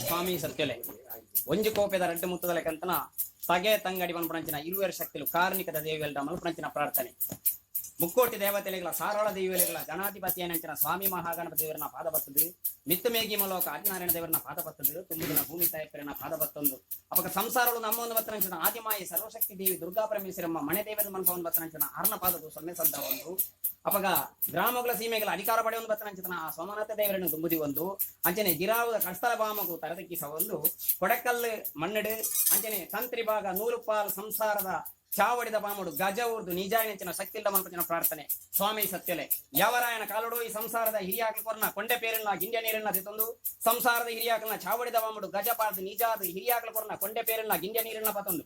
ಸ್ವಾಮಿ ಸತ್ಯಲೆ ಒಂಜಿ ಕೋಪೆದ ರಡ್ಡು ಮುತ್ತದ ಲೆಕ್ಕಂತನ ತಗೆ ತಂಗಡಿ ಮನ್ಪಣಂಚಿನ ಇರುವೆರ ಶಕ್ತಿಲು ಕಾರ್ಣಿಕದ ದೇವಿಯಲ್ಡ ಮಲ್ಪಣಂಚಿನ ಪ್ರಾರ್ಥನೆ. ಮುಕ್ಕೋಟಿ ದೇವತೆಲೆಗಳ ಸಾರಾಳ ದೇವಿಯಲೆಗಳ ಗಣಾಧಿಪತಿಯನಂಚಿನ ಸ್ವಾಮಿ ಮಹಾಗಣಪತಿ ದೇವರನ್ನ ಪಾದ ಬತ್ತದು, ಮಿತ್ತ ಮೇಗಿ ಮಲೋಕ ಆದಿನಾರಾಯಣ ದೇವರನ್ನ ಪಾದ ಬತ್ತದು, ತುಂಬಿನ ಭೂಮಿ ತಾಯಪ್ಪರನ್ನ ಪಾದ ಬತ್ತೊಂದು ಅಪಕ ಸಂಸಾರಗಳು ನಮ್ಮ ಒಂದು ಬತ್ತನಂಚಿನ ಆದಿಮಾಯಿ ಸರ್ವಶಕ್ತಿ ದೇವಿ ದುರ್ಗಾ ಪರಮೇಶ್ವರಮ್ಮ ಮನೆ ದೇವರ ಮನ್ಪವನ್ನು ಬತ್ತನಂಚಿನ ಅರ್ಣ ಪಾದದು ಸೊನ್ನೆ ಸಂದ ಒಂದು ಅಪಗ ಗ್ರಾಮಗಳ ಸೀಮೆಗಳ ಅಧಿಕಾರ ಪಡೆಯುವ ಬತ್ತನಂಚಿನ ಆ ಸೋಮನಾಥ ದೇವರನ್ನು ತುಂಬುದಿ ಒಂದು ಅಂಚನೆ ಗಿರಾವುದ ಕಸ್ತಲ ಬಾಮಗು ತರದಕ್ಕಿಸ ಒಂದು ಕೊಡಕಲ್ಲು ಮಣ್ಣಡು ಅಂಚನೆ ತಂತ್ರಿ ಭಾಗ ನೂರುಪಾಲ್ ಸಂಸಾರದ ಚಾವಡಿದ ಬಾಮುಡು ಗಜ ಊರ್ದು ನಿಜಾಯನಂಚಿನ ಶಕ್ತಿಲ್ಲ ಮನ್ಪಂಚಿನ ಪ್ರಾರ್ಥನೆ. ಸ್ವಾಮಿ ಸತ್ಯಲೆ ಯಾವರಾಯನ ಕಾಲುಡು ಈ ಸಂಸಾರದ ಹಿರಿಯಾಕಲ್ ಕೊರ್ನ ಕೊಂಡೆ ಪೇರನ್ನ ಗಿಂಜ ನೀರನ್ನ ತಿತ್ತೊಂದು ಸಂಸಾರದ ಹಿರಿಯಾಕಲ್ನ ಚಾವಡಿದ ಬಾಮುಡು ಗಜ ಪಾರ್ದು ನಿಜಾದ ಹಿರಿಯಾಕಲ್ ಕೊರ್ನ ಕೊಂಡೆ ಪೇರನ್ನ ಗಿಂಜ ನೀರನ್ನ ಪತೊಂದು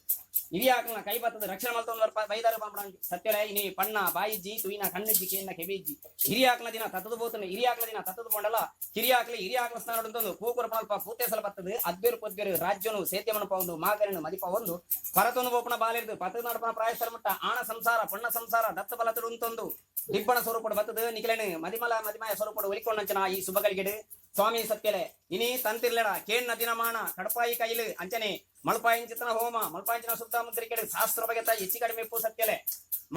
ಹಿರಿಯಾಕಲ್ನ ಕೈ ಬತ್ತದ ರಕ್ಷಣೆ ಮಲ್ತೊಂದು ಬೈದಾರು ಬಾಂಬಣ ಸತ್ಯಲೆ ಇನಿ ಪಣ್ಣ ಬಾಯಿಜ್ಜಿ ತುಯಿನ ಕಣ್ಣಿಜ್ಜಿ ಕೇನ್ನ ಕೆಬಿಜ್ಜಿ ಹಿರಿಯಾಕಲ ದಿನ ತತ್ತದ ಬೋತನು ಹಿರಿಯಾಕಲ ದಿನ ತತ್ತದ ಬೋಂಡಲ ಹಿರಿಯಾಕಲಿ ಹಿರಿಯಾಕಲ ಸ್ನಾನ ಉಂಟೊಂದು ಕೂಕುರ ಪಣಲ್ಪ ಪೂತೇಸಲ ಬತ್ತದು ಅದ್ಬೇರು ಪೊದ್ಬೇರು ರಾಜ್ಯನು ಸೇತ್ಯಮನ ಪೌಂದು ಮಾಗರನು ಮದಿಪ ಒಂದು ಪರತೊಂದು ಬೋಪಣ ಬಾಲಿರ್ದು ಪತ್ತದ ನಡಪನ ಪ್ರಾಯಸ್ಥರ ಮುಟ್ಟ ಆಣ ಸಂಸಾರ ಪೊಣ್ಣ ಸಂಸಾರ ದತ್ತ ಬಲತಡು ಉಂತೊಂದು ದಿಬ್ಬಣ ಸ್ವರೂಪಡು ಬತ್ತದು ನಿಖಿಲನು ಮದಿಮಲ ಮದಿಮಯ ಸ್ವರೂಪಡು ಒಲಿಕೊಂಡಂಚನ ಈ ಸುಬಗಳಿಗೆಡು. ಸ್ವಾಮಿ ಸತ್ಯಲೆ ಇನಿ ತಂತಿರ್ಲೆಡ ಕೇಣ್ಣ ದಿನಮಾನ ಕಡಪಾಯಿ ಕೈಲು ಅಂಚನೆ ಮಲ್ಪಾಯಿಂಚಿತನ ಹೋಮ ಮಲ್ಪಾಯಿಂಚಿನ ಸುತ್ತ ಮುದ್ರಿಕೆಡು ಶಾಸ್ತ್ರ ಬಗೆತ ಹೆಚ್ಚು ಕಡಿಮೆ ಇಪ್ಪು. ಸತ್ಯಲೆ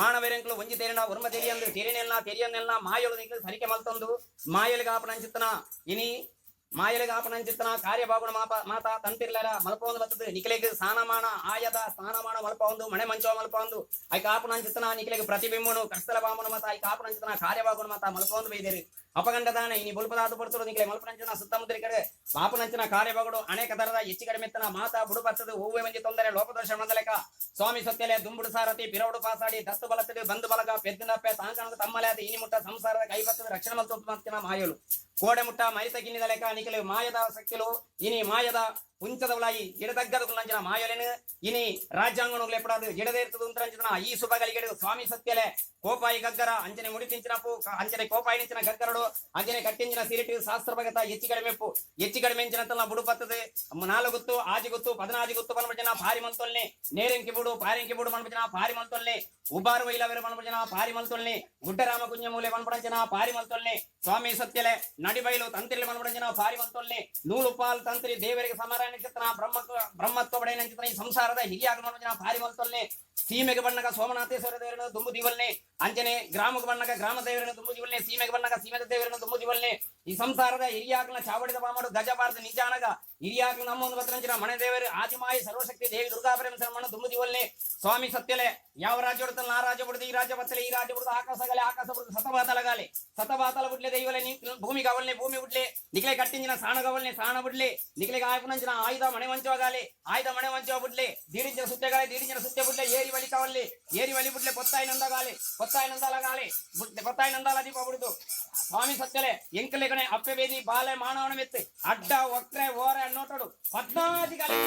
ಮಾನವರೆಂಕ್ಲು ಒಂಜಿ ತೇರಿನ ಉರ್ಮ ತೆರಿಯಂದು ತೆರಿನೆಲ್ಲ ತೆರಿಯನ್ನೆಲ್ಲ ಮಾಯೊಳು ನಿಕ್ಲು ಸರಿಕೆ ಮಲ್ತೊಂದು ಮಾಯಲಿಗೆ ಆಪಣಂಚಿತ್ತನ ಇನಿ ಮಾಯಲಿಗೆ ಆಪಣಂಚಿತ್ತನ ಕಾರ್ಯಬಾಗುಣ ಮಾಪ ಮಾತಾ ತಂತಿರ್ಲರ ಮಲ್ಪೊಂದು ಬತ್ತದು ನಿಖಿಲೆಗ್ ಸ್ನಾನಮಾನ ಆಯದ ಸ್ನಾನಮಾನ ಮಲ್ಪೊಂದು ಮಣೆ ಮಂಚೋ ಮಲ್ಪೊಂದು ಐಕ ಆಪಣಂಚಿತ್ತನ ನಿಖಿಲೆಗ್ ಪ್ರತಿಬಿಂಬನು ಕಸ್ತಲ ಬಾಮುನ ಮಾತ ಐಕ ಆಪಣಂಚಿತ್ತನ ಕಾರ್ಯಬಾಗುಣ ಮಾತ ಮಲ್ಪೊಂದು ಬೈದೇರು ಅಪಗಂಡದಾನ ಇನಿ ಬುಲ್ಪದಾತು ಪಡ್ತರು ನಿಖಿಲೆ ಮಲ್ಪನಂಚಿನ ಸುತ್ತಮುದ್ರಿಕಡೆ ಪಾಪನಂಚಿನ ಕಾರ್ಯಬಾಗುಡು ಅನೇಕ ತರದ ಹೆಚ್ಚು ಕಡಿಮೆ ಎತ್ತನ ಮಾತಾ ಬುಡು ಬತ್ತದು ಹೂವೆ ಮಂಜಿ ತೊಂದರೆ ಲೋಪದೋಷ ಮಂದಲೆಕ. ಸ್ವಾಮಿ ಸತ್ಯಲೆ ದುಂಬುಡು ಸಾರಥಿ ಪಿರವಡು ಪಾಸಾಡಿ ದತ್ತು ಬಲತಡು ಬಂದು ಬಲಗ ಪೆದ್ದಿನಪ್ಪೆ ತಾಂಕಣದ ತಮ್ಮಲೆ ಅದು ಇನಿ ಮುಟ್ಟ ಸಂಸಾರದ ಕೈ ಬತ್ತದ ರಕ್ಷಣೆ ಮಲ್ತು ಮಾಯಲು ಕೋಡೆ ಮುಟ್ಟ ಮರಿತ ಗಿನ್ನಿದ ಲೆಕ್ಕ ನಿಖಲು ಮಾಯದ ಶಕ್ತಿಲು ಇನಿ ಮಾಯದ ಪುಂಚದವಳಾಯಿ ಗಿಡದಗ್ಗದ ಮಾಯಲೆನು ಇನಿ ರಾಜ್ಯಾಂಗಣಗಳು ಎಪ್ಪಡಾದು ಗಿಡದೇರ್ತದ ಉಂತರಂಚಿನ ಈ ಸುಬಗಳಿಗೆಡು. ಸ್ವಾಮಿ ಸತ್ಯಲೆ ಕೋಪಾಯಿ ಗಗ್ಗರ ಅಂಚನೆ ಮುಡಿತಿಂಚಿನಪ್ಪು ಅಂಚನೆ ಕೋಪಾಯಿ ನಿಂಚಿನ ಗಗ್ಗರಡು ಅಂಚನೆ ಕಟ್ಟಿಂಚಿನ ಸಿರಿಟು ಶಾಸ್ತ್ರ ಬಗತ ಹೆಚ್ಚು ಕಡಿಮೆಪ್ಪು ಹೆಚ್ಚು ಕಡಿಮೆ ಎಂಚಿನಂತಲ್ಲ ಬುಡು ಬತ್ತದೆ ನಾలుగుత్తు ಆಜಿಗುತ್ತು ಪದಿನಾಜಿಗುತ್ತು ಪನ್ಪಜಿನ ಭಾರಿ ಮಂತೊಲ್ನಿ ನೇರೆಂಕಿ ಬುಡು ಪಾರೆಂಕಿ ಬುಡು ಪನ್ಪಜಿನ ಭಾರಿ ಮಂತೊಲ್ನಿ ಉಬಾರು ವೈಲವೆರು ಪನ್ಪಜಿನ ಭಾರಿ ಮಂತೊಲ್ನಿ ಗುಡ್ಡರಾಮ ಕುಂಜಮೂಲೆ ಪನ್ಪಡಂಚಿನ ಭಾರಿ ಮಂತೊಲ್ನಿ. ಸ್ವಾಮಿ ಸತ್ಯಲೆ ನಡಿಬೈಲು ತಂತ್ರಿಲಿ ಪನ್ಪಡಂಚಿನ ಭಾರಿ ಮಂತೊಲ್ನಿ ನೂಲುಪಾಲ್ ತಂತ್ರಿ ದೇವರಿಗೆ ಸಮರಾಯಣ ಚಿತ್ರನ ಬ್ರಹ್ಮ ಬ್ರಹ್ಮತ್ವ ಬಡೆಯನ ಈ ಸಂಸಾರದ ಹಿರಿಯಾಗ ಪನ್ಪಜಿನ ಭಾರಿ ಮಂತೊಲ್ನಿ ಸೀಮೆಗೆ ಬಣ್ಣಗ ಸೋಮನಾಥೇಶ್ವರ ದೇವರನ್ನು ದುಂಬು ದಿವಲ್ನಿ ಅಂಚನೆ ಗ್ರಾಮಕ್ಕೆ ಬಣ್ಣಗ ಗ್ರಾಮ ದೇವರನ್ನು ದುಂಬು ದಿವಲ್ನಿ ಸೀಮೆಗೆ ಬಣ್ಣಗ ಸೀಮೆದ ದೇವರನ್ನು ದುಂಬು ದಿವಲ್ನಿ ಈ ಸಂಸಾರದ ಹಿರಿಯಾಕನ ಚಾವಡಿದ ಬಾಮಡು ಗಜಬಾರದ ನಿಜಾನಗ ಹಿರಿಯಾಕನ ನಮ್ಮ ಒಂದು ಬತ್ತನಂಚಿನ ಮನೆ ದೇವರು ಆದಿಮಾಯಿ ಸರ್ವಶಕ್ತಿ ದೇವಿ ದುರ್ಗಾ ಪರಮೇಶ್ವರಮ್ಮನ ದುಂಬು ದಿವಲ್ನಿ. ಸ್ವಾಮಿ ಸತ್ಯಲೆ ಯಾವ ರಾಜ್ಯ ಹೊಡ್ತಲ್ಲ ಆ ರಾಜ್ಯ ಬಿಡುದು ಈ ರಾಜ್ಯ ಬತ್ತಲೆ ಈ ರಾಜ್ಯ ಬಿಡುದು ಆಕಾಶಗಲೆ ಆಕಾಶ ಬಿಡುದು ಸತಬಾತಲಗಾಲೆ ಸತಬಾತಲ ಬುಡ್ಲೆ ದೈವಲೆ ಭೂಮಿ ಗವಲ್ನೆ ಭೂಮಿ ಬುಡ್ಲೆ ನಿಖಲೆ ಕಟ್ಟಿಂಜಿನ ಸಾಣ ಗವಲ್ನೆ ಸಾಣ ಬುಡ್ಲೆ ನಿಖಲೆಗೆ ಆಯ್ಪುನಂಚಿನ ಆಯುಧ ಮಣೆ ಮಂಚೋಗಾಲೆ ಆಯುಧ ಮಣೆ ಮಂಚೋ ಬುಡ್ಲೆ ದೀರಿಂಚಿನ ಸುತ್ತೆಗಾಲೆ ದೀರಿಂಚಿನ ಸುತ್ತೆ ಬುಡ್ಲೆ ಏರಿ ಬಲಿ ಕವಲ್ಲಿ ಏರಿ ಬಲಿ ಬುಡ್ಲೆ పొత్తాయి నందగాలి పొత్తాయి నందాలగాలి పొత్తాయి నందాల దీప బుడుదు. ಸ್ವಾಮಿ ಸತ್ಯಲೆ ಎಂಕಲೆಗಣೆ ಅಪ್ಪೆ ಬೇದಿ ಬಾಲೆ ಮಾನವನ ಮೆತ್ತು ಅಡ್ಡ ಒಕ್ರೆ ಓರೆ ಅನ್ನೋಟಡು ಪದ್ಮಾಧಿಕಾರಿ.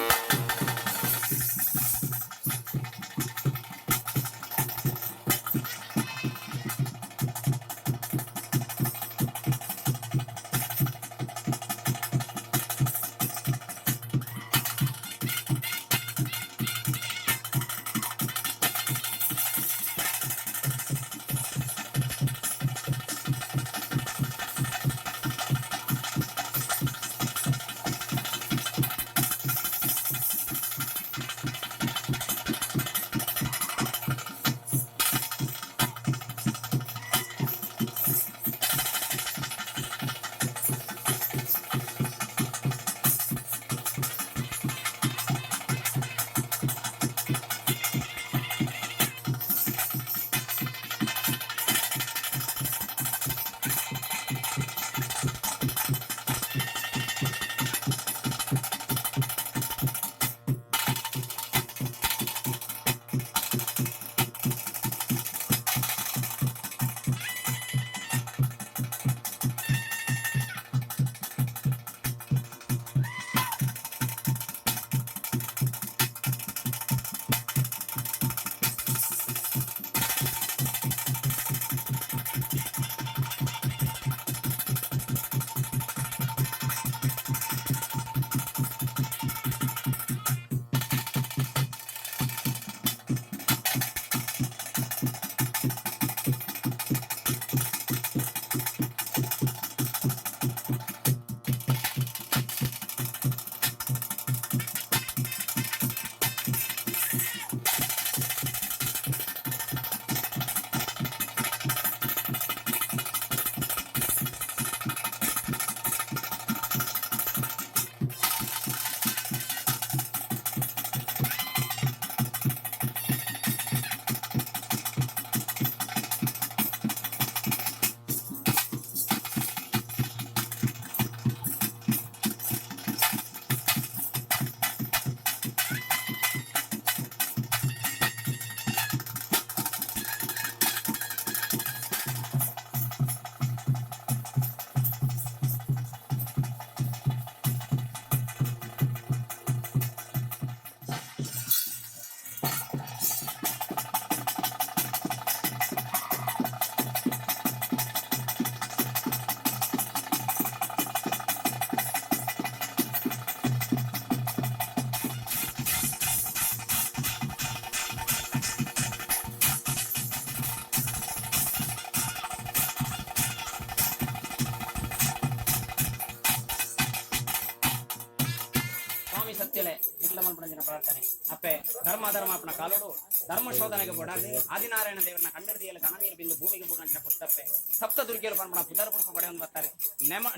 ಮಲ್ಪುನಂಚಿನ ಪ್ರಾರ್ಥನೆ ಅಪ್ಪೆ ಧರ್ಮ ಧರ್ಮ ಅಪ್ಪನ ಕಾಲೋಡು ಧರ್ಮ ಶೋಧನೆಗೆ ಬೋಡಾದ್ ಆದಿನಾರಾಯಣ ದೇವರನ್ನ ಕಣ್ಣೆಡ್ದಿಯಲ್ಲಿ ಕಣನೀರು ಬಿಂದು ಭೂಮಿಗೆ ಪೂರ್ಣಂಚಿನ ಪುತ್ತಪ್ಪೆ ಸಪ್ತ ದುರ್ಗೆಯರು ಪನ್ಪಣ ಪುದರ್ ಪುರ್ಪ ಪಡೆಯೊಂದು ಬರ್ತಾರೆ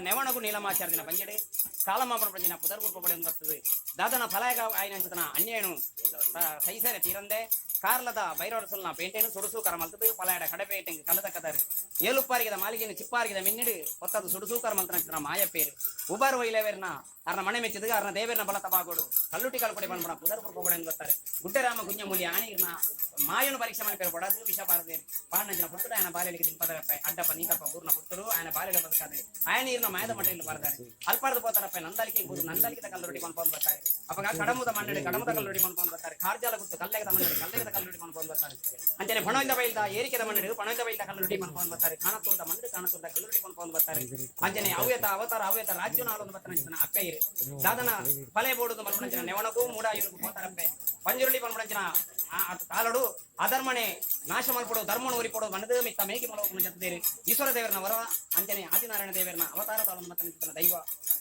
ನೆವಣಗು ನೀಲಮಾಚಾರ್ದಿನ ಪಂಜಡೆ ಕಾಲಮಾಪನ ಪಂಜಿನ ಪುದರ್ ಪುರ್ಪ ಪಡೆಯೊಂದು ಬರ್ತದೆ ದಾದನ ಫಲಾಯಕ ಆಯ್ನಂಚಿತನ ಅನ್ಯಾಯನು ಸೈಸರೆ ತೀರಂದೆ ಕಾರ್ಲದ ಬೈರವರಸುಲ್ನ ಪೇಂಟೆನು ಸುಡುಸು ಕರ ಮಲ್ತದು ಪಲಾಯಡ ಕಡಪೇಟೆಂಗ್ ಕಲ್ಲತಕ್ಕದಾರು ಏಲುಪ್ಪಾರಿಗದ ಮಾಲಿಗೆನು ಚಿಪ್ಪಾರಿಗದ ಮಿನ್ನಿಡು ಹೊತ್ತದು ಸುಡುಸು ಕರ ಮಲ್ತನಂಚಿತನ ಮಾಯ ಪೇರು ಉಬಾರು ವೈಲೇವೇರ್ನ ಅರ್ನ ಮಣೆ ಮೆಚ್ಚಿದ ಅರ್ನ ದೇವೇರ್ನ ಬಲ ತಬಾಗೋಡು ಕಲ್ಲುಟಿ ಕಲ್ಪಡೆ ಪನ್ಪಣ ಪುದರ್ ಪುರ್ಪ ಪಡೆಯೊಂದು ಬರ್ತಾರೆ ಗುಡ್ಡರಾಮ ಗುಂಜಮೂಲಿ ಆಣಿರ್ನ ಮಾಯನು ಪರೀಕ್ಷೆ ಮನೆ ಪೇರು ಪಡದು ವಿಷ ಪಾರದೆ ಪಾಂಡಂಜಿನ ಪುತ್ತಡು ఆయన బాల్యకి దింపదరప్ప అడ్డప్ప నీతప్ప పూర్ణ పుత్రుడు ఆయన బాల్యలో బతకాదు ఆయన ఈర్న మాయద మటలు పాడతారు అల్పారదు పోతారప్ప నందలికి గురు నందలికి కల్లుడి కొనుక్కొని ಬರ್ತಾರೆ ಅವಾಗ ಕಡಮುದ ಮನ್ನಡಿ ಕಡಮುದ ಕಲ್ಲುಡಿ ಕೊనుకొని ಬರ್ತಾರೆ ಕಾರ್ಜಾಲ ಗುತ್ತು ಕಲ್ಲೆಗದ ಮನ್ನಡಿ ಕಲ್ಲೆಗದ ಕಲ್ಲುಡಿ ಕೊనుకొని ಬರ್ತಾರೆ ಅಂಚನೆ ಪಣವಿಂದ ಬೈಲ್ದ ಏರಿಕೆದ ಮನ್ನಡಿ ಪಣವಿಂದ ಬೈಲ್ದ ಕಲ್ಲುಡಿ ಕೊనుకొని ಬರ್ತಾರೆ ಕಾಣತೂರ್ದ ಮನ್ನಡಿ ಕಾಣತೂರ್ದ ಕಲ್ಲುಡಿ ಕೊనుకొని ಬರ್ತಾರೆ ಅಂಚನೆ ಅವ್ಯತ ಅವತಾರ ಅವ್ಯತ ರಾಜ್ಯ ನಾಳೊಂದು ಬರ್ತಾನೆ ಅಪ್ಪೆ ಇರು ದಾದನ ಫಲೆ ಬೋಡುದು ಮಲ್ಪಣಂಚಿನ ನೆವಣಗೂ ಮೂಡ ಇರುಗು పోతారಪ್ಪೆ పంజురుಳಿ ಪನ್ಪಣಂಚಿನ ಕಾಲಡು ಅಧರ್ಮಣೆ ನಾಶ ಮಲ್ಪಡು ಧರ್ಮಣ ಉರಿಪಡು ಮನದ ಮಿತ್ತ ಮೇಗಿ ಮಲೋಕನ ಜೊತೆದೇರಿ ಈಶ್ವರ ದೇವರನ ವರ ಅಂಚನೆ ಆದಿನಾರಾಯಣ ದೇವರನ ಅವತಾರ ತಾಳನ್ನು ಮತ್ತನಂಚಿತನ ದೈವ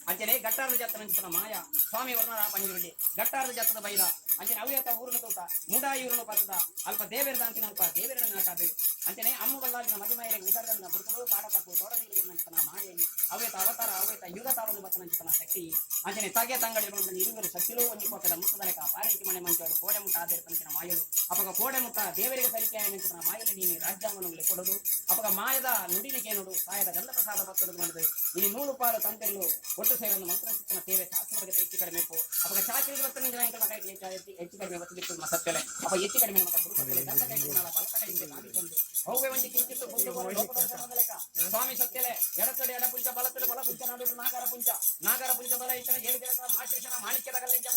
ಅಂಚನೆ ಗಟ್ಟಾರದ ಜಾತನಂಚಿತನ ಮಾಯ ಸ್ವಾಮಿ ವರ್ಣರ ಪಂಜುರುಳಿ ಗಟ್ಟಾರದ ಜಾತದ ಬೈದ ಅಂಚನೆ ಅವ್ಯತ ಊರನ ತೂತ ಮೂಡಾಯೂರನು ಪತ್ತದ ಅಲ್ಪ ದೇವೇರ ದಾಂತಿನ ಅಲ್ಪ ದೇವೇರನ ನಾಟಾದು ಅಂಚನೆ ಅಮ್ಮ ಬಲ್ಲಾಲಿನ ಮದಿಮಾಯರಿಗೆ ಉಸರದನ್ನ ಬುರುಕುಡು ಕಾಡ ತಪ್ಪು ತೋಡ ನೀರು ನಂಚಿತನ ಮಾಯೆ ಅವ್ಯತ ಅವತಾರ ಅವ್ಯತ ಯುಗ ತಾಳನ್ನು ಮತ್ತನಂಚಿತನ ಶಕ್ತಿ ಅಂಚನೆ ತಗೆ ತಂಗಳಿ ಇರುವರು ಶಕ್ತಿಲೂ ಒಂಜಿ ಪಕ್ಕದ ಮುತ್ತದಲೆಕ ಪಾರಂಕಿ ಮನೆ ಮಂಚೋಡು ಕೋಡೆ ಮುಟ್ಟ ಆದೇರ್ತನಂಚಿನ ಮಾಯಲು ಅಪಗ ಕೋಡೆ ಮುಟ್ಟ ದೇವರಿಗೆ ಸರಿಕೆ ನಂಚಿತನ ಮಾಯಲು ನೀನು ರಾಜ್ಯಾಂಗನಗಳು ಕೊಡೋದು ಅಪಗ ಮಾಯದ ನುಡಿಲಿಗೆ ನೋಡು ಸಾಯದ ಗಂಧ ಪ್ರಸಾದ ಭಕ್ತರು ಮಾಡಿದು ಇನಿ ನೂಲು ಪಾಲು ತಂದೆಲ್ಲು ಒಟ್ಟು ಸೇರನ್ನು ಮಂತ್ರಚಿತ್ತನ ಸೇವೆ ಶಾಸ್ತ್ರಗತೆ ಹೆಚ್ಚು ಕಡಿಮೆ ಅಪಗ ಚಾಕರಿಗೆ ಬರ್ತಾನೆ ಹೆಚ್ಚು ಕಡಿಮೆ ಬರ್ತದೆ ಸತ್ಯಲೆ ಅಪ ಹೆಚ್ಚು ಕಡಿಮೆ ಮತ್ತೆ ಗುರುಪತ್ತಲೆ ದತ್ತ ಕೈ ಬಲತ ಕೈ ಮಾಡಿಕೊಂಡು ಹೋಗುವೆ ಒಂಜಿ ಕಿಂಚಿತ್ತು ಸ್ವಾಮಿ ಸತ್ಯಲೆ ಎಡತಡೆ ಎಡ ಪುಂಚ ಬಲತಡೆ ಬಲ ಪುಂಚ ನಡು ನಾಗರ ಪುಂಚ ನಾಗರ ಪುಂಚ ಬಲ ಇತನ ಏಳು ದೇವರ ಆಶೀರ್ಷಣ ಮಾಣಿಕ್ಯದ ಕಲ್ಲೆಂಚ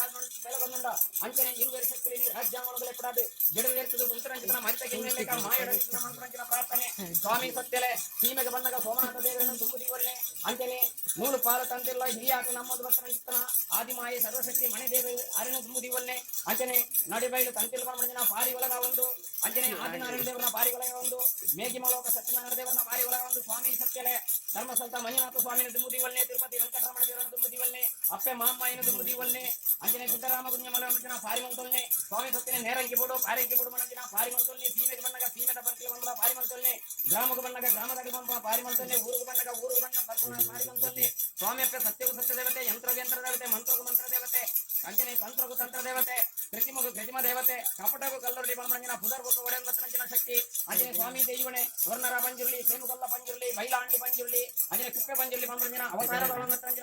ಬೆಳಗೊಂದುಂಡ ಅಂಚನೆ ಇರುವೆರು ಶಕ್ತಿ ರಾಜ್ಯಾಂಗಣಗಳೇ ಪಡಾದು ಗಿಡವೇರ್ತದೆ ಉತ್ತರಂಚಿತನ ಮರಿತ ಗಿನ್ನೆಲೆಕ ಮಾಯಡಂಚಿತನ ಮಂತ್ರಂಚಿನ ಪ್ರಾರ್ಥನೆ ಸ್ವಾಮಿ ಸತ್ಯಲೆ ಸೀಮೆಗೆ ಬಂದಾಗ ಸೋಮನಾಥ ದೇವರನ್ನು ತುಂಬುದೀವಲ್ಲೆ ಅಂಚನೆ ಮೂರು ಪಾಲ ತಂತಿಲ್ಲ ಹಿರಿಯಾಕ ನಮ್ಮದು ಭಕ್ತರಂಚಿತನ ಆದಿಮಾಯಿ ಸರ್ವಶಕ್ತಿ ಮಣೆ ದೇವ ಅರಿಣ ತುಂಬುದೀವಲ್ಲೆ ಅಂಚನೆ ನಡಿಬೈಲು ತಂತಿಲ್ಲ ಬಂದಿನ ಪಾರಿ ಒಳಗ ಒಂದು ಅಂಚನೆ ಆದಿನಾರಾಯಣ ದೇವರನ್ನ ಪಾರಿ ಒಳಗ ಒಂದು ಮೇಘಿಮಲೋಕ ಸತ್ಯನಾರಾಯಣ ದೇವರನ್ನ ಪಾರಿ ಒಳಗ ಒಂದು ಸ್ವಾಮಿ ಸತ್ಯಲೆ ಧರ್ಮಸ್ಥಳ ಮಂಜುನಾಥ ಸ್ವಾಮಿನ ತುಂಬುದೀವಲ್ಲೆ ತಿರುಪತಿ ವೆಂಕಟರಮಣ ದೇವರನ್ನು ತುಂಬುದೀವಲ್ಲೆ ಅಪ್ಪೆ ಮಾಮ್ಮಾಯಿನ ತುಂಬುದೀವಲ್ಲೆ ಅಂಚನೆ ಗುಡ್ಡರಾಮ ಗುಂಜಮಲ ಪಾರಿ ಮಂತೊಲ್ನೆ ಸ್ವಾಮಿ ಸತ್ಯನೆ ನೇರಂಕಿ ಬೋಡು ಪಾರಂಕಿ ಬೋಡು ಮನಂಜಿನ ಪಾರಿ ಮಂತೊಲ್ನೆ ಸೀಮೆಗೆ ಬಂದಾಗ ಸೀಮೆದ ಬಂತಿಲ ಬಂದ ಪಾರಿ ಮಂತೊಲ್ನೆ ಗ್ರಾಮಕ್ಕೆ ಬಂದಾಗ ಗ್ರಾಮದಾಗ ಬಂದ ಪಾರಿ ಮಂತೊಲ್ನೆ ಊರಿಗೆ ಬಂದಾಗ ಊರಿಗೆ ಬಂದ ಬರ್ತಾನ ಪಾರಿ ಮಂತೊಲ್ನೆ ಸ್ವಾಮಿ ಅಪ್ಪೆ ಸತ್ಯಗೂ ಸತ್ಯ ದೇವತೆ ಯಂತ್ರಗೂ ಯಂತ್ರ ದೇವತೆ ಮಂತ್ರಗೂ ಮಂತ್ರ ದೇವತೆ ಅಂಚನೆ ತಂತ್ರಗೂ ತಂತ್ರ ದೇವತೆ ಕೃತಿಮಗೂ ಕೃತಿಮ ದೇವತೆ ಕಪಟಗೂ ಕಲ್ಲುಡಿ ಬಂದಂಜಿನ ಪುದರ್ ಬೊಕ್ಕ ಒಡೆಯಂಗತನಂಚಿನ ಶಕ್ತಿ ಅಂಜನೆ ಸ್ವಾಮಿ ದೈವಣೆ ವರ್ಣರ ಪಂಜುರ್ಲಿ ಸೇಮುಗಲ್ಲ ಪಂಜುರ್ಲಿ ಬೈಲಾಂಡಿ ಪಂಜುರ್ಲಿ ಅಂಜನೆ ಕುಪ್ಪೆ ಪಂಜುರ್ಲಿ ಬಂದಂಜಿನ ಅವತಾರ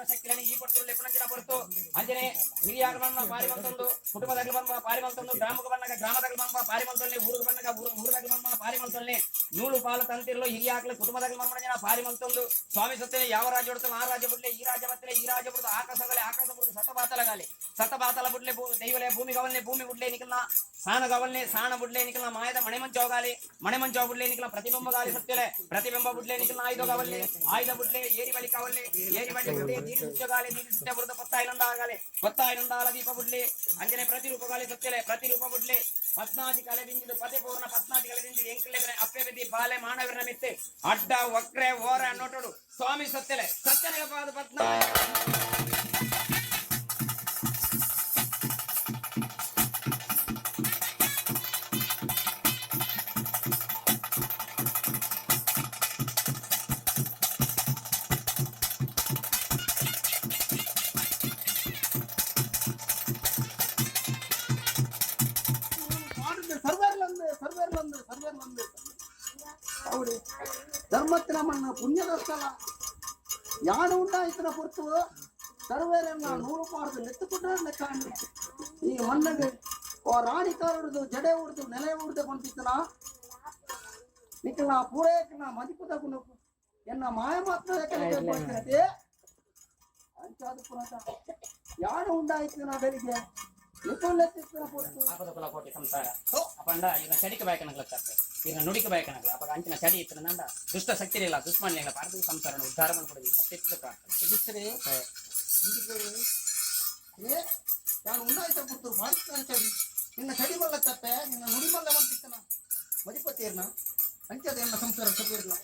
ಶಕ್ತಿಯನ್ನು ಈ ಪಡ್ತು ಲೆಪ್ಪಣಂಚಿನ ಹೊರತು ಅಂಜನೆ ಹಿರಿಯಾಗ ಬಂದ ಪಾರಿ ಬಂತೊಂದು ಕುಟುಂಬದಾಗ ಬಂದ ಪಾರಿ ಬಂತೊಂದು ಗ್ರಾಮಕ್ಕೆ ಬಂದಾಗ ಗ್ರಾಮದಾಗ ಬಂದ ಪಾರಿ ಮಂತೊಲ್ನೆ ಊರಿಗೆ ಬಂದಾಗ ಊರದಾಗ ಬಂದ ಪಾರಿ ಮಂತೊಲ್ನೆ ನೂಲು ಪಾಲು ತಂತಿರ್ಲು ಹಿರಿಯಾಗ್ಲಿ ಕುಟುಂಬದಾಗ ಬಂದ ಪಾರಿ ಮಂತೊಂದು ಸ್ವಾಮಿ ಸತ್ಯನೆ ಯಾವ ರಾಜ್ಯ ಹೊಡ್ತಾನೆ ಆ ರಾಜ್ಯ ಬಿಡ್ಲೆ ಈ ರಾಜ್ಯ ಬತ್ತಲೆ ಈ ರಾಜ್ಯ ಬಿಡ್ದು ಆಕಾಶದಲ್ಲಿ ಆಕಾಶ ಬಿಡ್ದು ಸತಬಾತಲಗಾಲಿ ಸತಬಾತಲ ಬುಡ್ಲೆ ದೈವಲೆ ಭೂಮಿ ಗವಲ್ನೆ ಭೂಮಿ ಬುಡ್ಲೆ ನಿಕಲ್ನ ಸಾಣ ಗವಲ್ನೆ ಸಾಣ ಬುಡ್ಲೆ ನಿಕಲ್ನ ಮಾಯದ ಮಣೆ ಮಂಚೋಗಾಲಿ ಮಣೆ ಮಂಚೋ ಬುಡ್ಲೆ ನಿಕಲ್ನ ಪ್ರತಿಬಿಂಬ ಗಾಲಿ ಸತ್ಯಲೆ ಪ್ರತಿಬಿಂಬ ಬುಡ್ಲೆ ನಿಕಲ್ನ ಆಯುಧ ಗವಲ್ನೆ ಆಯುಧ ಬುಡ್ಲೆ ಏರಿ ಬಳಿ ಕವಲ್ನೆ ಏರಿ ಬಳಿ ಬುಡ್ಲೆ ನೀರು ಸುಚ್ಚಗಾಲಿ ನೀರು ಸುತ್ತ ಬುಡ್ದ ಪತ್ತಾಯಿನಂದ ಆಗಲಿ ಪತ್ತಾಯಿನಂದಾಲ ದೀಪ ಬುಡ್ಲೆ ಅಂಜನೆ ಪ್ರತಿರೂಪಗಾಲಿ ಸತ್ಯಲೆ ಪ್ರತಿರೂಪ ಬುಡ್ಲೆ ಪದ್ನಾಜಿ ಕಲೆ ದಿಂಜಿದು ಪದೇ ಪೂರ್ಣ ಪದ್ನಾಜಿ ಕಲೆ ದಿಂಜಿದು ಎಂಕಲೆ ಅಪ್ಪೆ ಬಿದ್ದಿ ಬಾಲೆ ಮಾನವರ ಮಿತ್ತೆ ಅಡ್ಡ ವಕ್ರೆ ಓರ ಅನ್ನೋಟೋಡು ಸ್ವಾಮಿ ಸತ್ಯಲೆ ಸತ್ಯನೆಗೆ ಪದ್ನ ಧರ್ಮತ್ತಿನ ಮಣ್ಣ ಪುಣ್ಯದ ಸ್ಥಳ ಯಾನು ಉಂಟಾಯ್ತನ ಪೊರ್ತು ಸರ್ವೇರನ್ನ ನೂರು ಪಾರ್ದು ನೆತ್ತುಕೊಂಡ್ರೆ ಕಾಣಿ ಈ ಮಣ್ಣಗೆ ಓ ರಾಣಿ ಕಾಲುಡ್ದು ಜಡೆ ಉಡ್ದು ನೆಲೆ ಉಡ್ದು ಕೊಂತಿತ್ತನ ನಿಕ್ಕಲ ಪೂರೈಕನ ಮದಿಪುದ ಗುಣಕು ಎನ್ನ ಮಾಯ ಮಾತ್ರ ಅಂಚಾದ ಪುನಃ ಯಾನು ಉಂಡಾಯ್ತನ ಬೆಳಿಗ್ಗೆ ನಿಕ್ಕುಲ್ಲೆತ್ತಿತ್ತನ ಪೊರ್ತು ಆಪದ ಕುಲ ಕೋಟಿ ಸಂಸಾರ ಅಪಂಡ ಈಗ ಚಡಿಕೆ ಬಯಕನಗ್ಲ ತಪ್ಪೆ ಈಗ ನುಡಿಕೆ ಬಯಕನಗ್ಲ ಅಪ್ಪ ಅಂಚಿನ ಚಡಿ ಇತ್ತು ನಂಡ ದುಷ್ಟ ಶಕ್ತಿ ಇಲ್ಲ ದುಷ್ಮನ್ಯಗಳ ಪಾರ್ದು ಸಂಸಾರನ ಉದ್ಧಾರ ಮಾಡ್ಕೊಡಿ ಸತ್ಯ ಪ್ರಾರ್ಥನೆ ಎದುಸ್ತರೆ ಏ ನಾನು ಉಂಡಾಯ್ತ ಪುರ್ತೂರು ಭಾರಿ ಚಡಿ ನಿನ್ನ ಚಡಿ ಮಲ್ಲ ತಪ್ಪೆ ನಿನ್ನ ನುಡಿ ಮಲ್ಲ ಬಂತಿತ್ತನ ಮದಿಪತಿಯರ್ನ ಅಂಚದ ಎನ್ನ ಸಂಸಾರ ಸಪಿರ್ನ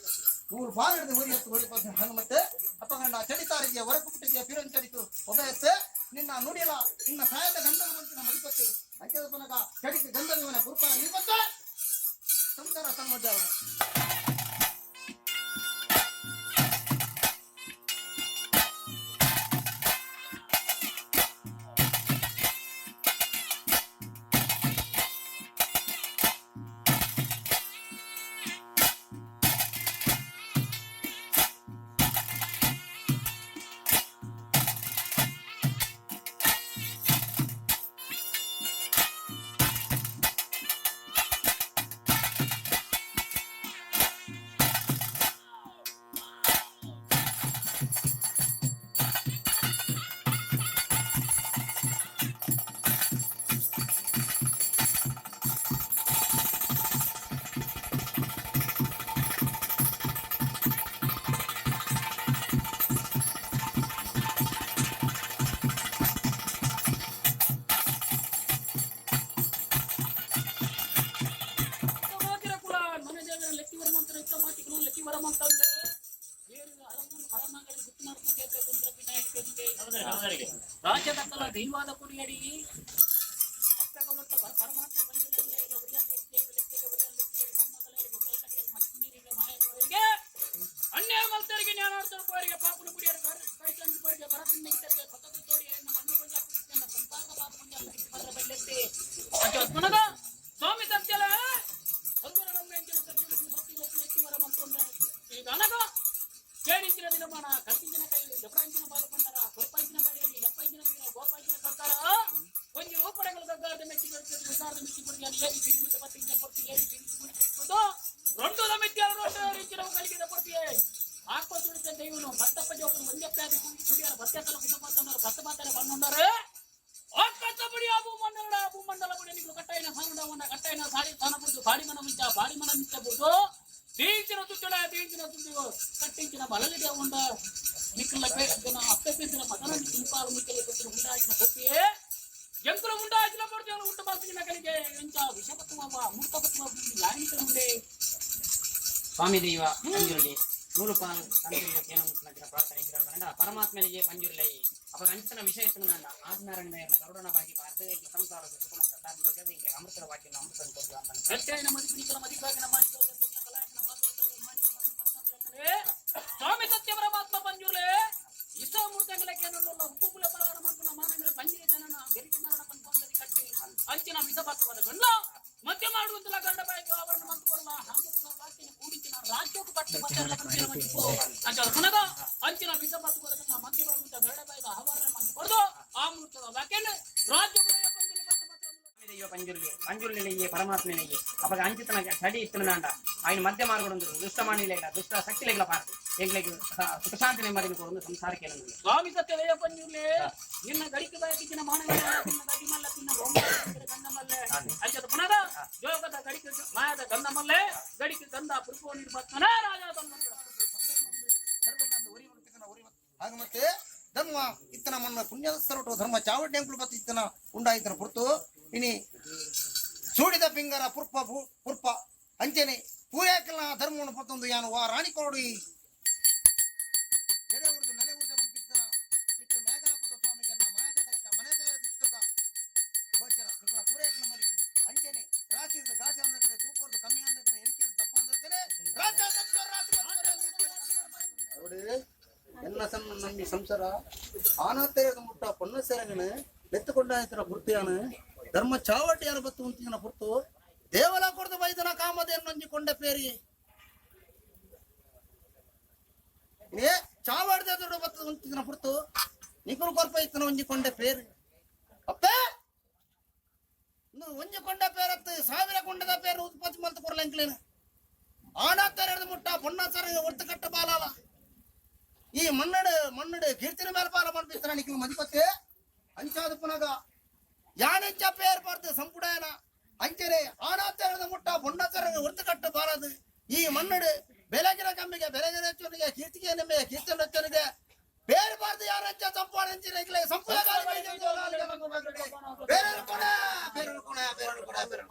ನೂರು ಬಾರ್ ಹಿಡಿದು ಹೊರಿ ಹತ್ತು ಹೊರಿ ಹಂಗ ಮತ್ತೆ ಅಪ್ಪಗಂಡ ಚಡಿ ತಾರಿಗೆ ಹೊರಕು ಬಿಟ್ಟಿದ್ಯಾ ಪಿರನ್ ಚಡಿತು ಒಬ್ಬ ಎತ್ತೆ ನಿನ್ನ ನಿನ್ನ ನುಡಿಯಲ ನಿನ್ನ ಸಹಾಯದ ಗಂಧದ ಮಂತಿನ ಮದಿಪತ್ತೆ ಅಂಚದ ಪನಗ ಚಡಿಕೆ ಗಂಧದ ಇವನ ಕುರುಪನ ನೀಪತ್ತ ಸಂಸಾರ ಸಮ್ಮಜ್ಜ. ಕುಲ ಮನೆ ದೇವರ ಲೆಕ್ಕಿ ವರಮಂತರ ಇತ್ತ ಮಾತಿಗಳು ಲೆಕ್ಕಿ ವರಮಂತಂದೆ ಬೇರೆ ಅರಮೂರು ಅರಮಂಗಡಿ ಗುತ್ತು ಮಾಡ್ಕೊಂಡು ಕುಂದ್ರ ಪಿನಾಯಕಂದೆ ರಾಜ್ಯದ ಕಲ ದೈವಾದ ಕುಡಿಯಡಿ ಅಪ್ಪಗೊಳ್ಳುತ್ತ ಪರಮಾತ್ಮ ಬಂದಿಲ್ಲ ಒರಿಯ ಲೆಕ್ಕಿಗೆ ಲೆಕ್ಕಿಗೆ ಒರಿಯ ಲೆಕ್ಕಿಗೆ ನಮ್ಮ ಕಲೆಗೆ ಗುಡ್ಡಲ್ ಕಟ್ಟೆಗೆ ಮಚ್ಚನೀರಿಗೆ ಮಾಯಕೋರಿಗೆ ಅನ್ಯಾಯ ಮಲ್ತರಿಗೆ ಜ್ಞಾನಾರ್ಥರ ಪೋರಿಗೆ ಪಾಪನ ಕುಡಿಯರು ಕೈತಂದು ಪೋರಿಗೆ ಬರಪಿನ್ನಿಗೆ ಸತತ ತೋರಿ ಮಣ್ಣು ಕೊಂಜ ಸಂಸಾರದ ಪಾಪ ಕೊಂಜ ಬರ ಬೆಳ್ಳೆತ್ತಿ ಅಜ್ಜ ಸ್ವಾಮಿ ಸತ್ಯಲ ಈಗ ಕೇಳಿಂಚಿನ ದಿನಮಾನ ಕರ್ತಿಂಚಿನ ಕೈಯಲ್ಲಿ ಜಪರಾಂಚಿನ ಬಾಲಕೊಂಡರ ಕೊರ್ಪಂಚಿನ ಬಳಿಯಲ್ಲಿ ಎಪ್ಪಂಚಿನ ಬೀರ ಗೋಪಂಚಿನ ಸರ್ಕಾರ ಒಂಜಿ ರೂಪಡೆಗಳು ಗಗ್ಗಾರದ ಮೆಚ್ಚಿ ಕೊಡ್ತದೆ ಉಸಾರದ ಮೆಚ್ಚಿ ಕೊಡ್ತೀಯ ಏರಿ ಬಿರಿಬಿಟ್ಟು ಪತ್ತಿಂಚ ಪೊರ್ತಿ ಏರಿ ಬಿರಿಬಿಟ್ಟು ರೊಂಡು ಮಿತ್ಯ ರೊಟ್ಟು ಕಲಿಗಿದ ಪೊರ್ತಿಯೇ ಆಕ್ವ ತುಳಿತ ದೈವನು ಭತ್ತಪ್ಪ ಜೋಪನು ಒಂದೇ ಪ್ಯಾದಿ ಕುಡಿಯಾರ ಭತ್ಯಸಲ ಕುಟುಂಬ ಭತ್ತ ಮಾತಾರೆ ಬಣ್ಣುಂಡಾರೆ ಆಕಾಶ ಬುಡಿ ಆ ಭೂಮಂಡಲ ಭೂಮಂಡಲ ಬುಡಿ ನಿಗಳು ಕಟ್ಟಾಯಿನ ಸಾನುಡವನ್ನ ಕಟ್ಟಾಯಿನ ಸಾಡಿ ಸಾನ ಬುಡ್ದು ಬಾಡಿ ಮನ ಮುಂಚ ಬಾಡಿ ಮನ ಮಿಂಚ ಬುಡ್ದು ದೀಂಚಿನ ತುಚ್ಚಳ ದೀಂಚಿನ ತುಚ್ಚು ಕಟ್ಟಿಂಚಿನ ಬಲಗಡೆ ಉಂಡ ನಿಕ್ಕಲ್ಲ ಪೇಸಿನ ಅಪ್ಪೆ ಪೇಸಿನ ಮಗನ ತಿಂಪಾಲು ಮುಚ್ಚಲು ಕೊಟ್ಟಿನ ಉಂಡಾಚಿನ ಕೊಟ್ಟಿಯೇ ಎಂಕುಲ ಉಂಡಾಚಿನ ಪಡ್ತೇವೆ ಉಂಟು ಬಾಲ್ತಿನ ಕಲಿಗೆ ಎಂಚ ವಿಷಪತ್ಮ ಅಮೃತಪತ್ಮ ಯಾಯಿತ ಉಂಡೆ. ಸ್ವಾಮಿ ದೈವ ಪಂಜುರ್ಲಿ ನೂಲು ಪಾಲು ತಂಜುರ್ಲಿ ಕೇನ ಪ್ರಾರ್ಥನೆ ಹಿರಗಂಡ ಪರಮಾತ್ಮನಿಗೆ ಪಂಜುರ್ಲೈ ಅವಾಗ ಅಂಚನ ವಿಷಯ ಎತ್ತುನಂಡ ಆದಿನಾರಾಯಣ ಗರುಡನ ಬಾಗಿ ಬಾರದೆ ಸಂಸಾರದ ಸುಖ ಸಾಧನ ಅಮೃತದ ವಾಕ್ಯ ಅಮೃತ ಕೊಡ್ತು ಅಂತ. ಸತ್ಯಾಯನ ಮದಿಪಿನಿಕಲ ಮದಿಕಾಗಿನ ಮಾಣಿಕ ಕಲಾಯಕನ ಸ್ವಾಮಿ ಸತ್ಯ ಪರಮಾತ್ಮ ಪಂಜುರ್ಲೆ ಇಷ್ಟಮೂರ್ತಂಗಲಕ್ಕೇನಲ್ಲ ಉಪ್ಪುಕುಲ ಪರವಾರ ಮಂಕುನ ಮಾನವರ ಪಂಜಿರಿ ಜನನ ಬೆರಿಕೆ ಮರಣ ಪಂಪಂದರಿ ಕಟ್ಟಿ ಅಂಚಿನ ವಿಷಪತ್ವದ ಗಂಡ ಮಧ್ಯ ಮಾಡುವಂತಲ್ಲ ಗಂಡ ಬಾಯಿಗೆ ಆವರಣ ಮಂತು ಕೊಡಲ ಹಾಂಗುತ್ತ ವಾಕ್ಯನ ಕೂಡಿಂಚಿನ ರಾಜ್ಯಕ್ಕೂ ಪಟ್ಟು ಪಟ್ಟೆಲ್ಲ ಕಂಪಿನ ಮಂಚಿಪು ಅಂಚ ಸುನಗ ಅಂಚಿನ ವಿಷಪತ್ವದ ಗಂಡ ಮಧ್ಯ ಮಾಡುವಂತ ಗರುಡ ಬಾಯಿಗೆ ಆವರಣ ಮಂತು ಕೊಡದು ಆ ಮೂರ್ತದ ವಾಕ್ಯನ ರಾಜ್ಯ ಪಂಜಿರಿ ಪಟ್ಟು ಪಟ್ಟು ದೈವ ಪಂಜುರ್ಲಿ ಪಂಜುರ್ಲಿಗೆ ಪರಮಾತ್ಮನಿಗೆ ಅವಾಗ ಅಂಚಿತನ ಚಡಿ ಇತ್ತನಾಂಡ ఆయన ಮಧ್ಯ ಮಾರ್ಗಡೊಂದು ದುಷ್ಟ ಮಾಣಿಲೆಗಳ ದುಷ್ಟ ಶಕ್ತಿಲೆಗಳ ಪಾರ್ದು ಎಂಗ್ಲೆಗ್ ಸುಖ ಶಾಂತಿ ನೆಮ್ಮದಿನ ಕೊಡೊಂದು ಸಂಸಾರಕ್ಕೆ ಏನೊಂದು. ಸ್ವಾಮಿ ಸತ್ಯದಯ ಪಂಜುರ್ಲೆ ನಿನ್ನ ಗಡಿಕೆ ಬಾಕಿನ ಮಾನವ ತಿನ್ನ ಗಡಿಮಲ್ಲ ತಿನ್ನ ಗಂಧಮಲ್ಲೆ ಅಂಚದ ಪುನದ ಜೋಗದ ಗಡಿಕೆ ಮಾಯದ ಗಂಧಮಲ್ಲೆ ಗಡಿಕೆ ಗಂಧ ಪುರುಪೋ ನಿರ್ಬತ್ತನ ರಾಜ ಹಾಗ ಮತ್ತೆ ಧರ್ಮ ಇತ್ತನ ಮನ್ನ ಪುಣ್ಯದ ಸರಟು ಧರ್ಮ ಚಾವಡ್ಡೆ ಅಂಕುಲು ಬತ್ತ ಇತ್ತನ ಉಂಡಾಯಿತನ ಪುರ್ತು ಇನಿ ಸೂಡಿದ ಪಿಂಗರ ಪುರ್ಪ ಪುರ್ಪ ಅಂಚೆನೆ ಪೂರ್ಯಾಕಲ್ನ ಧರ್ಮವನ್ನು ಪತ್ತೊಂದು ಯಾನು ವಾ ರಾಣಿ ಕೊರಡು ಎಡೆ ಉರ್ದು ನೆಲೆ ಉರ್ದ ಬಂಪಿತ್ತನ ಇಟ್ಟು ಮೇಘನಾಪದ ಸ್ವಾಮಿಗೆ ಮಾಯದ ಕಲೆಕ ಮನೆದ ದಿಕ್ಕದ ಗೋಚರ ನಿಕಲ ಪೂರ್ಯಾಕಲ್ನ ಮದಿಪು ಅಂಚೆನೆ ರಾಶಿ ಇರ್ದು ಗಾಸಿ ಅಂದ ಕಡೆ ತೂಕೊರ್ದು ಕಮ್ಮಿ ಅಂದ ಕಡೆ ಎಣಿಕೆ ದಪ್ಪ ಅಂದ ಕಡೆ ರಾಜ ರಾಶಿ ನೋಡಿ ಎಲ್ಲ ಸಣ್ಣ ನಂಬಿ ಸಂಸಾರ ಆನಾತೆರದ ಮುಟ್ಟ ಪೊನ್ನ ಸೇರಂಗನ ಬೆತ್ತುಕೊಂಡಾಯ್ತರ ಪುರ್ತಿಯಾನ ಧರ್ಮ ಚಾವಟಿಯಾನ ಬತ್ತು ಉಂತಿನ ಪುರ್ತು ದೇವಲ ಕೊಡ್ದು ಬೈದನ ಕಾಮದೇನೊಂಜಿ ಕೊಂಡ ಪೇರಿ ಏ ಚಾವಾಡ್ದ ದುಡ್ಡು ಬತ್ತು ಉಂತಿನ ಪುರ್ತು ನಿಕುಲು ಕೊರ್ಪ ಇತ್ತನ ಒಂಜಿ ಕೊಂಡ ಪೇರು ಅಪ್ಪೆ ಒಂಜಿ ಕೊಂಡ ಪೇರತ್ತು ಸಾವಿರ ಕೊಂಡದ ಪೇರು ಉತ್ಪತ್ತಿ ಮಲ್ತು ಕೊರ್ಲಂಕ್ಲೇನು ಆನಾತೆರದ ಮುಟ್ಟ ಪೊನ್ನ ಸರಂಗ ಒರ್ತು ಕಟ್ಟ ಬಾಲಾಲ ಈ ಮನ್ನಡು ಮನ್ನಡು ಕೀರ್ತಿನ ಮೇಲೆ ಪಾಲ ಪಂಪಿಸ್ತಾರ ನಿಖಿಲ್ ಮಧಿಪತಿ ಅಂಚಾದ ಪುನಗ ಯಾನೆಂಚ ಪೇರ್ பார்த்து ಸಂಪುಡಯನ ಅಂಚನೆ ಆನಾತೆರದ ಮುಟ್ಟ ಪೊನ್ನಸರಂಗ ಒರ್ತು ಕಟ್ಟು ಬಾರದು ಈ ಮನ್ನಡು ಬೆಳಗಿನ ಕಮ್ಮಿಗೆ ಬೆಳಗಿನ ಹೆಚ್ಚನಿಗೆ ಕೀರ್ತಿಗೆ ನಿಮಗೆ ಕೀರ್ತನ ಹೆಚ್ಚನಿಗೆ ಬೇರೆ ಬಾರ್ದು ಯಾರಂಚ ಸಂಪಾದಂಚಿನ ಸಂಪುಡ ಬೇರೆ ಕೊಡ ಬೇರೆ ಕೊಡ ಬೇರೆ ಕೊಡ ಬೇರೆ.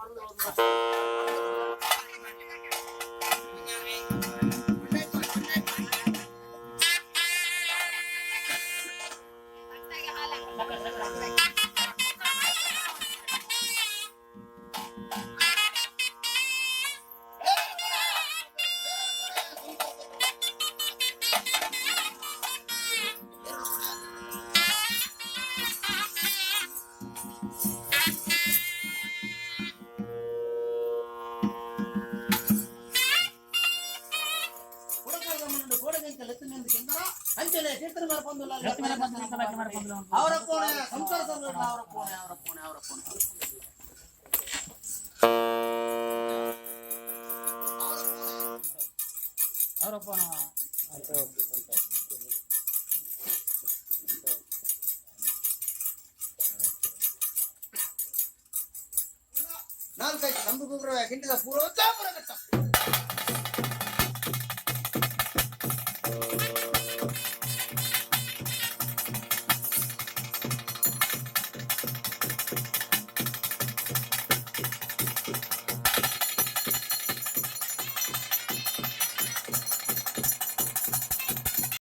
ಲೆತ್ತನೆಂದು ಕೆಂದರ ಅಂಚನೆ ಕೀರ್ತನೆ ಮರಪೊಂದುಲ್ಲ ಅವರ ಕೋಣೆ ಸಂಸಾರ ಸಂಸಾರ ಅವರ ಕೋಣೆ ಅವರ ಕೋಣೆ ಅವರ ಕೋಣೆ. ನಾಲ್ಕೈದು ನಂಬು ಗುಗ್ರ ಹಿಂಡಿದ ಪೂರ್ವ ಚಾಪುರ ಘಟ್ಟ.